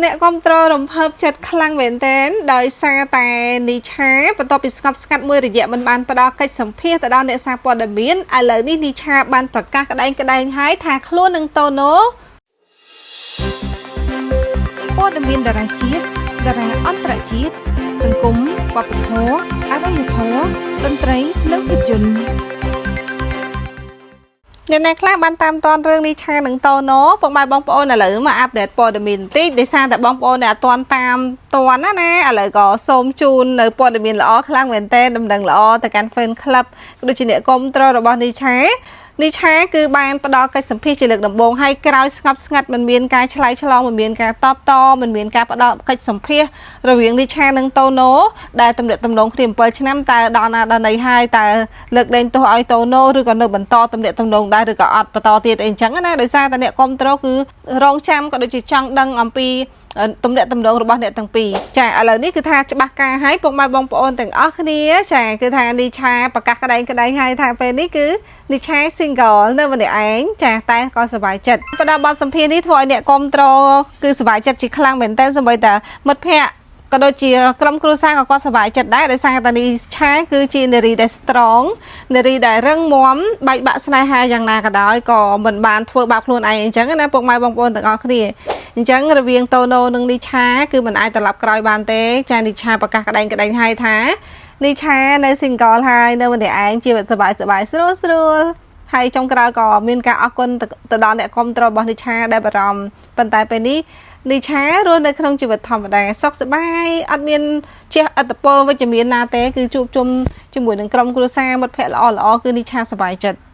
អ្នកគ្រប់គ្រងរំភើបចិត្តខ្លាំងមែនទែនដោយសារតែនីឆាបន្ទាប់ពីស្ងប់ស្ងាត់មួយរយៈមិនបានផ្ដល់កិច្ចសម្ភាសទៅដល់អ្នកសារព័ត៌មានឥឡូវនេះនីឆាបានប្រកាសក្តែងក្តែងហើយថាខ្លួននឹងតូណូព័ត៌មានតារាជាតិតារាអន្តរជាតិសង្គមវប្បធម៌អរិយធម៌តន្ត្រីនិងភាពយន្តអ្នកណាខ្លះបានតាមតនរឿងនេះឆានឹងតូណូពុកម៉ែបងប្អូនឥឡូវមក update ព័ត៌មានបន្តិចដោយសារតែបងប្អូនដែលអត់ទាន់តាមតនណាណាឥឡូវក៏សូមជូននៅព័ត៌មានល្អខ្លាំងមែនទែនដំណឹងល្អទៅកាន់ fan club ក៏ដូចជាអ្នកគាំទ្ររបស់នីឆានីឆាគឺបានផ្ដល់កិច្ចសម្ភាសជាលើកដំបូងហើយក្រោយស្ងប់ស្ងាត់មិនមានការឆ្លើយឆ្លងមិនមានការតបតមិនមានការផ្ដល់កិច្ចសម្ភាសរវាងនីឆានិងតូណូដែលទំនាក់ទំនងគ្នា7ឆ្នាំតើដល់ណាដល់ណីហើយតើលើកលែងទោសឲ្យតូណូឬក៏នៅបន្តទំនាក់ទំនងដែរឬក៏អត់បន្តទៀតអីចឹងណាដោយសារតែអ្នកគ្រប់គ្រងគឺរងចាំក៏ដូចជាចង់ដឹងអំពីទំនាក់ទំនងរបស់អ្នកទាំងពីរចាឥឡូវនេះគឺថាច្បាស់ការហើយពុកម៉ែបងប្អូនទាំងអស់គ្នាចាគឺថានីឆាប្រកាសក្តែងក្តែងហើយថាពេលនេះគឺនីឆា single នៅម្នាក់ឯងចាតែក៏សប្បាយចិត្តផ្ដល់បទសម្ភាសន៍នេះធ្វើឲ្យអ្នកគ្រប់គ្រងគឺសប្បាយចិត្តជាខ្លាំងមែនទែនសូម្បីតែមិត្តភ័ក្តិក៏ដូចជាក្រុមគ្រួសារក៏គាត់សប្បាយចិត្តដែរដោយសារតែនីឆាគឺជានារីដែល strong នារីដែលរឹងមាំបែកបាក់ស្នេហាយ៉ាងណាក៏ដោយក៏មិនបានធ្វើបាបខ្លួនឯងអញ្ចឹងណាពុកម៉ែបងប្អូនទាំងអស់គ្នាអញ្ចឹងរវាងតូណូនិងនីឆាគឺមិនអាចត្រឡប់ក្រោយបានទេចានីឆាប្រកាសក្តែងក្តែងហើយថានីឆានៅ single ហើយនៅម្នាក់ឯងជីវិតសប្បាយសប្បាយស្រួលស្រួលហើយចុងក្រោយក៏មានការអរគុណទៅដល់អ្នកគាំទ្ររបស់នីឆាដែលបារម្ភប៉ុន្តែពេលនេះនីឆារស់នៅក្នុងជីវិតធម្មតាសុខសប្បាយអត់មានជះឥទ្ធិពលវិជ្ជមានណាទេគឺជួបជុំជាមួយនឹងក្រុមគ្រួសារមិត្តភ័ក្តិល្អល្អគឺនីឆាសប្បាយចិត្ត។